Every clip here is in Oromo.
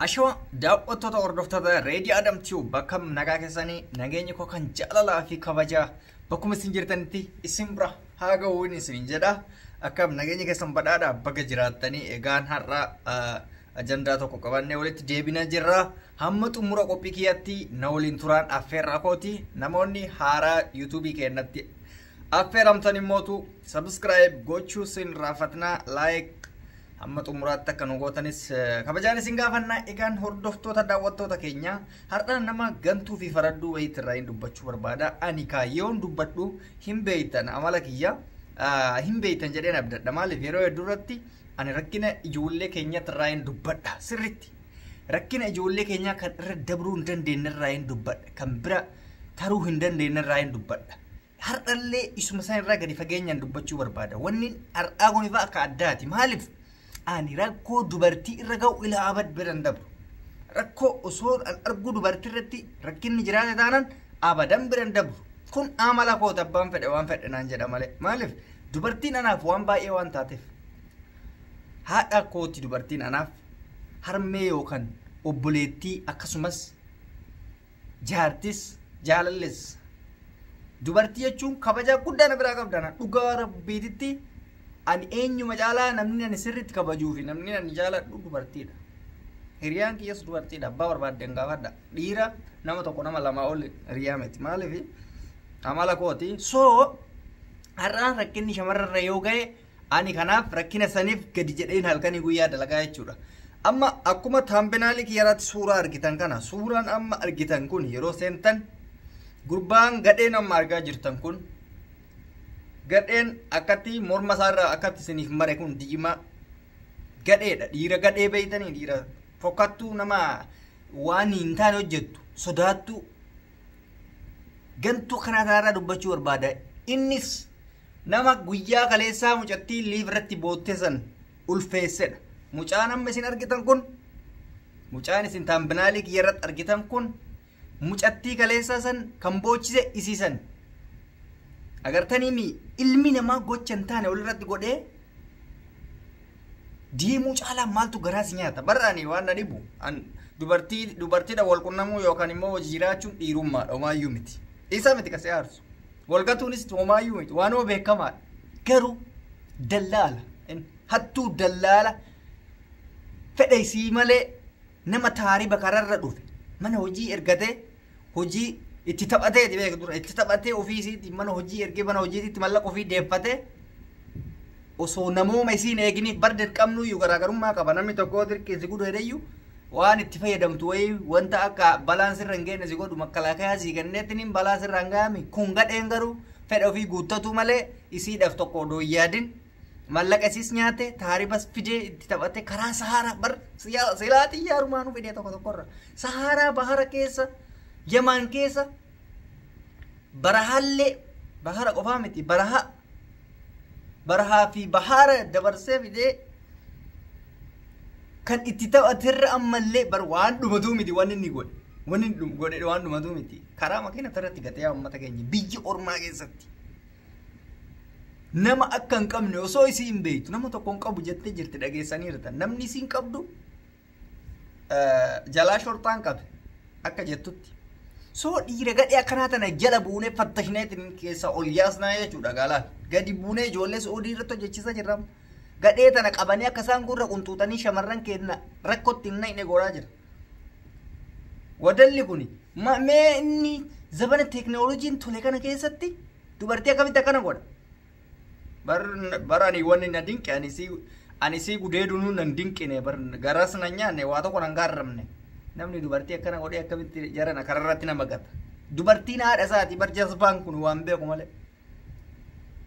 Ashoo daawwattoota hordoftoota Reedii Adam Tube bakka nagaa keessanii nageenyi koo kan jaalalaa fi kabajaa bakkuma isin jirtanitti isin bira haa ga'uun isin jedha. Akkam nageenya keessan badhaadha baga jiraattanii egaan har'a ajandaa tokko qabannee walitti deebinaa jirra. Hamma xumura qophii kiyyaatti na waliin turaan affeerraa kooti. Namoonni haaraa yuutuubii keenyatti affeeramtan immootu subscribe gochuu sin raafatnaa like hamma xumuraatti akka nu gootanis kabajaan isin gaafannaa. Egaan hordoftoota daawwattoota keenya har'a nama gantuu fi faradduu wayiitti irraa hin dubbachuu barbaada. Ani kaayyoon dubbadhu hin beeytan amala kiyya hin beeytan jedheen abdadha. Maaliif yeroo hedduu irratti ani rakkina ijoollee keenyatti irraa hin dubbadha sirritti. Rakkina ijoollee keenyaa kan irra dabruu hin dandeenye irraa hin dubbadha. Kan bira taruu hin dandeenye irraa hin dubbadha. Har'allee isuma isaan irraa gadi fageenyaan dubbachuu barbaada. Wanni har'aa kun ifaa akka addaati. Maaliif? Ani rakkoo dubartii irra ga'u ilaa abad bira hin dabru. Rakkoo osoo an argu dubartii irratti rakkinni jiraate taanaan abadan bira hin dabru. Kun amala kooti abbaan fedhe waan fedhe naan jedha malee. Maaliif? Dubartiin anaaf waan baay'ee waan taateef. Haadha kooti dubartiin anaaf harmee yookaan obboleettii akkasumas jaartis jaalalles. Dubartii jechuun kabajaa guddaa na biraa qabda. Dhugaa rabbiititti ani eenyuma caalaa namni ani sirriitti kabajuu fi namni ani jaaladhu dubartiidha. Hiriyaan kiyyas dubartiidha. Abbaa barbaadde gaafadha. Dhiira nama tokko nama lamaa ol hiriyaa miti. Maaliif amala kooti. So har'aan rakkinni shamarrarra yoo ga'e ani kanaaf rakkina saniif gadi jedheen halkanii guyyaa dalagaa jechuudha. Amma akkuma thumbnailii kiyyarratti suuraa argitan kana suuraan amma argitan kun yeroo seentan gurbaan gadheen amma argaa jirtan kun gadheen akkatti morma isaarraa akkatti isiniif mare kun diimaa gadheedha. Dhiira gadhee beeytanii dhiira fokkattuu nama waan hin taane hojjettu sodaattuu gantuu kanaa kanarraa dubbachuu barbaada. Innis nama guyyaa kaleessaa mucattii liif irratti boottee san ulfeessedha. Mucaan amma isin argitan kun mucaan isin thumbnailii kiyya irratti argitan kun mucattii kaleessaa san kan boochise isiisan. Agartanii mi ilmi namaa gocha hin taane walirratti godhee deemuu caalaa maaltu garaa si nyaata. Barraani waan na dhibu dubartiidha wal qunnamuu yookaan immoo hojii jiraachuun dhiirummaadha homaayyuu miti. Isa miti kasee aarsu. Walgatuunis homaayyuu miti waanuma beekamaadha. Garuu dallaala hattuu dallaala fedha isii malee nama taariba kararra dhufe mana hojii ergatee hojii itti taphatee beeku dura itti taphatee ofii isiitti mana hojii ergee mana hojiitti mallaqa ofii deeffatee osoo namooma isiin eeginiif bar dirqamnuyyuu garaagarummaa qaba. Namni tokko dirqee si godhu hedheyyuu waan itti fayyadamtu wayii wanta akka balaan sirra hin geenye si godhu makkalaakayaa sii kenneetiin balaa sirra hin gaami. Kun gadheen garuu fedha ofii guuttatu malee isiidhaaf tokko odoo hin yaadin mallaqa isiis nyaate taaribas fidee itti taphate karaa Saharaa bar silaa xiyyaarumaanuu fidee tokko tokkorra Saharaa bahara keessa Yamaan keessa barahaallee bahara qofaa miti barahaa fi bahara dabarsee fidee kan itti taphaterra ammallee bar waan dhumatuu miti waan inni godhe waan inni godhe waan dhumatuu miti karaa makiina irratti gatee uummata keenya biyya ormaa keessatti nama akka hin qabne osoo isii hin beektu nama tokko hin qabu jettee jirti dhageessaniirta. Namni isii hin qabdu jalaa shorxaan qabe akka jettutti. So dhiira gadhee akkanaa tana jala buunee fattashneetiin keessa ol yaasnaa jechuudha gaalaan. Gadi buunee ijoollee Suudii irratti hojjechiisaa jirra. Gadhee tana qabanii akka isaan gurra qunxuuxanii shamarran keenya rakkootti hin naqne godhaa jira. Wadalli kuni mee inni zabana teekinooloojiin tole kana keessatti dubartii akkamitti akkana godha? Bara ani wanni na dinqe ani sii gudeeduu nan dinqine bar garas na nyaanne waa tokko nan gaarramne. Namni dubartii akkana godhee akkamitti jarana kararratti nama gata. Dubartiin haadha isaati bar jazbaan kun waan beeku malee.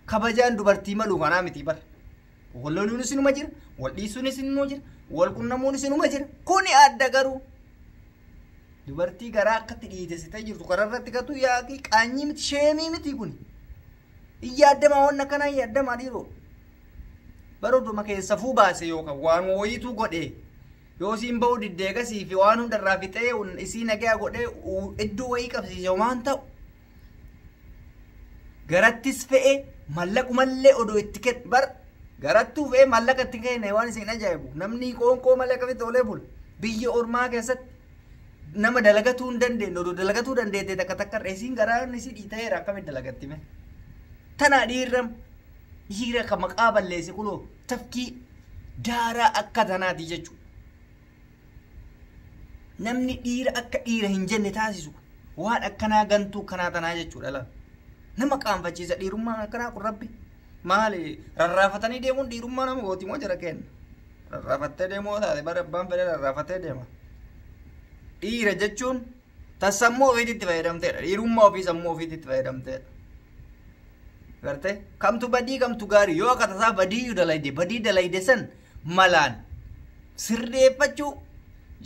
Kabajaan dubartii malu kanaa miti bar. Wal loluunis inuma jira, wal dhiisuunis inuma jira, wal qunnamuunis inuma jira. Kuni adda garuu. Dubartii garaa akkatti dhiitessitee jirtu kararratti gatu yaaqii qaanyii miti sheemii miti kuni. Yaaddamaa waan akkanaa yaaddamaa dhiiroo. Barooduma keessa fuu baase yookaan waan wayiitu godhee yoo isiin ba'uu diddeegasii fi waan hundarraa fixee isii nagaa godhee iddoo wayii qabsiise waan ta'u. Garattis fe'ee mallaqumallee odoo itti kennu bar garattuu fe'ee mallaqa itti kenne waan isin ajaa'ibu namni qoonqoo malee akkamitti olee bula. Biyya ormaa keessatti nama dalagatuu hin dandeenye, odoo dalagatuu dandeette takka takka reesiin garaa inni si dhiitaheera akkamitti dalagatti mee? Tana dhiirram dhiira ka maqaa balleesse kunoo tafkii daaraa akka tanaati jechuudha. Namni dhiira akka dhiira hin jenne taasisu waan akkanaa gantuu kanaa tanaa jechuudha laala. Nama qaanfachiisa dhiirummaan akkanaa kun rabbi. Maali rarraafatanii deemuun dhiirummaa nama gooti moo jara kenna? Rarraafattee deemuu taate bara abbaan fedhe rarraafatee deema. Dhiira jechuun tan sammuu ofiitti fayyadamteedha. Dhiirummaa ofii sammuu ofiitti fayyadamteedha. Gartee kamtu badii kamtu gaarii yoo akka tasaa badii dalayde badii dalayde san malaan sirreeffachuu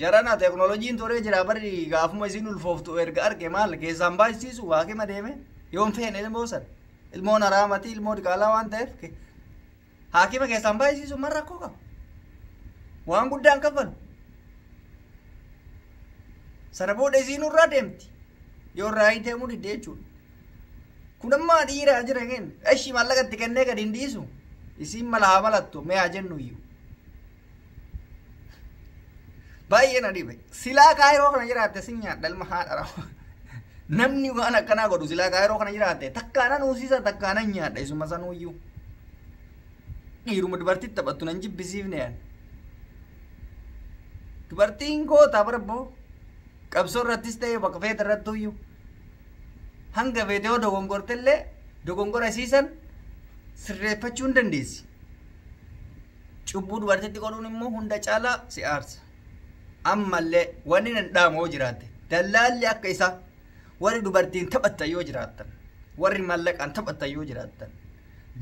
jarana teknooloojiin turee jira barri gaafuma isin ulfooftu erga arge maal keessaan baay'isiisu haakima deeme yoon feene ilmoo san ilmoon haraamati ilmoo diqaalaa waan ta'eef haakima keessaan baay'isiisu man rakkoo qaba waan guddaan kaffalu sana booda isiin irraa deemti yoo irraa hiiteemuu didde jechuudha. Kun ammaa dhiiraa jira kenna ishii maallaqa itti kennee gadi hin dhiisu isiin mala haa malattu mee haa jennu iyyuu. Baay'ee na dhibe silaa kaayiroo kana jiraatte sin nyaadha ilma haadha rawa. Namni waan akkanaa godhu silaa kaayiroo kana jiraatte takkaanan uusisa takkaanan nyaadha isuma sanuuyyuu. Dhiiruma dubartii taphattu nan jibbisiifne yaani. Dubartiin gootaa barboo qabsoo irrattis ta'e bakka feete irrattuyyuu. Hanga feete yoo dogongortellee dogongora isiisan sirreeffachuu hin dandeessi. Cubbuu dubartitti godhuun immoo hunda caalaa si aarsa. Ammallee wanni nan dhaamu yoo jiraatte dallaalli akka isaa warri dubartiin taphattan yoo jiraattan warri mallaqaan taphattan yoo jiraattan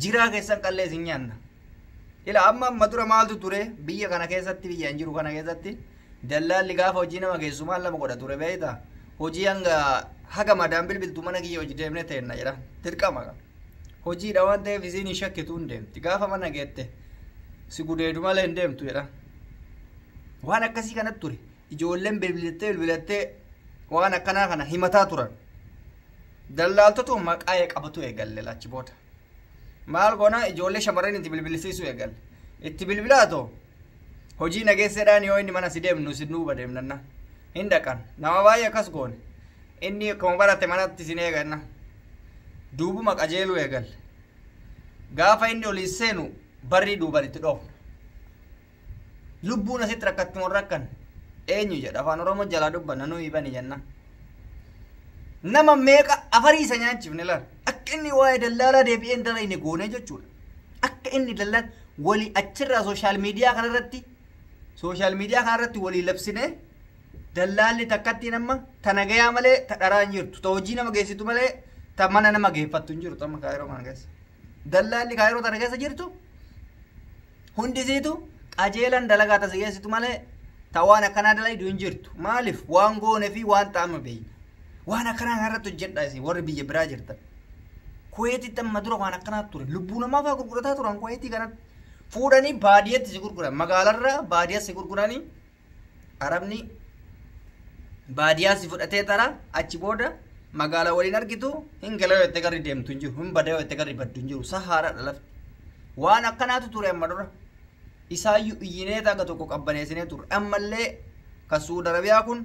jiraa keessan qallee isin nyaanna. Ila amma amma dura maaltu ture biyya kana keessatti biyya hin jiru kana keessatti dallaalli gaafa hojii nama geessu maal nama godha ture beektaa? Hojii hanga haga madaan bilbiltu mana kiyya hojii deemnee teenna jedha dirqama qaba. Hojiidha waan ta'eef isiin hin shakkitu hin deemti gaafa mana geette si gudeedu malee hin deemtu jedha. Waan akkasii kanatti ture ijoolleen bilbilattee bilbilattee waan akkanaa kana himataa turan. Dallaaltotu maqaa qabatu eegalle achi booda. Maal goona ijoollee shamarran itti bilbilisiisuu eegalle. Itti bilbilaatoo hojii nageesseedhaan yoo inni mana si deemnu si duuba deemnanna. Hin dhaqan nama baay'ee akkas goone. Inni akkuma barate manatti sin eeganna. Duubuma qajeeluu eegalle. Gaafa inni olii seenu barrii duuban itti dhoofna. Lubbuun asitti rakkatti moo rakkan eenyu jedha afaan Oromoo jalaa dubbanna nuyi bani jenna. Nama meeqa afarii isa nyaachifne laala. Akka inni waa'ee dallaalaa deebi'ee hin dalayne goonee jechuudha. Akka inni dallaala walii achirraa sooshaal miidiyaa kanarratti walii labsinee dallaalli takkattiin amma ta nagayaa malee ta dharaa hin jirtu ta hojii nama geessitu malee ta mana nama geeffattu hin jirtu amma kaayiroo kana keessa. Dallaalli kaayiroo tana keessa jirtu hundisiitu qajeelan dalagaa tasi geessitu malee ta waan akkanaa dalaydu hin jirtu. Maaliif waan goone fi waan ta'ama beeyna. Waan akkanaa kanarratti hojjedha isin warri biyya biraa jirtan. Kuweetitti amma dura waan akkanaa ture lubbuu namaa fa'aa gurgurataa turan kuweetii kanatti. Fuudhanii baadiyyaatti si gurguran magaalarraa baadiyyaa si gurguranii arabni baadiyyaa si fudhatee tara achi booda magaalaa waliin argitu hin galee jettee garri deemtu hin jiru hin badee jettee garri baddu hin jiru sahaaraadha lafti. Waan akkanaatu ture amma dura. Isaayyuu iyyinee taga tokko qabbaneessinee turre ammallee kan Suudi Arabiyaa kun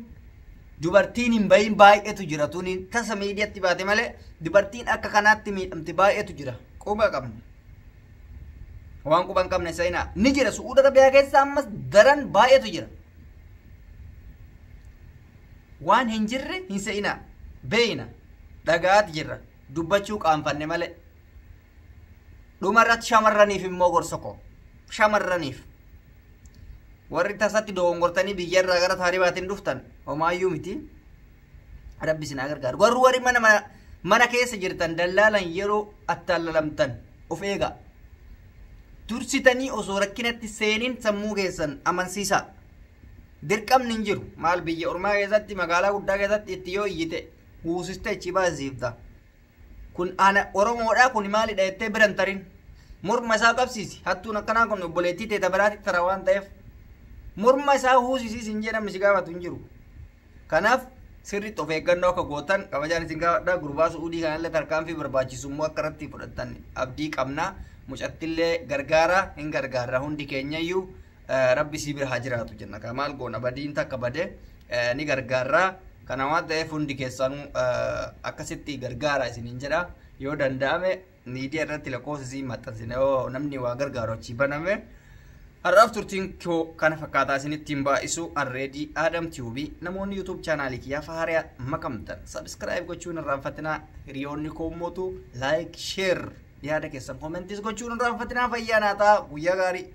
dubartiin hin bahin baay'eetu jira tuni tasa miidiyaatti baate malee dubartiin akka kanaatti miidhamte baay'eetu jira quba qabna. Waan quba hin qabne seenaa ni jira Suudi Arabiyaa keessa ammas daran baay'eetu jira. Waan hin jirre hin seenaa beeyna dhagaati jirra dubbachuu qaanfanne malee. Dhumarratti shamarraniif immoo gorsa koo. Shamarraniif warri tasatti dogongortanii biyyarraa gara taaribaatiin dhuftan homaayyuu miti rabbi isin haa gargaaru. Garuu warri mana keessa jirtan dallaalan yeroo attaallalamtan of eegaa. Dursitanii osoo rakkinatti seeniin sammuu keessan amansiisaa. Dirqamni hin jiru maal biyya ormaa keessatti magaalaa guddaa keessatti itti yoo iyyite huusiste achi baasiifta. Kun ana Oromoodhaa kun maalidha jettee bira hin tarin. Morma isaa qabsiisi hattuun akkanaa kun obboleettii teeta biraatti tara waan ta'eef morma isaa huusisiis hin jedhamne si gaafatu hin jiru. Kanaaf sirriitti of eeggannoo akka gootan kabajaan isin gaafadha. Gurbaa Su'uudii kanallee tarkaanfii barbaachisummoo akka irratti fudhattan abdii qabna. Mucattillee gargaara hin gargaarra hundi keenyayyuu Rabbi sii bira haa jiraatu jenna. Ka maal goona, badiin takka bade ni gargaarraa. Kana waan ta'eef hundi keessanuu akkasitti gargaara isiniin jedha. Yoo danda'ame miidiyaa irratti lakkoofsa isii maxxansina, yoo namni waa gargaaru achii baname. Har'aaf turtiin koo kana fakkaataa, isinitti hin baay'isu. Arreedii Adam Tube, namoonni YouTube chaanaalii kiyyaaf haaraa makamtan subscribe gochuun irraanfatinaa. Hiriyoonni koo mootu like, share, yaada keessan commentis gochuun irraanfatinaa. Fayyaa naa ta'a, guyyaa gaarii.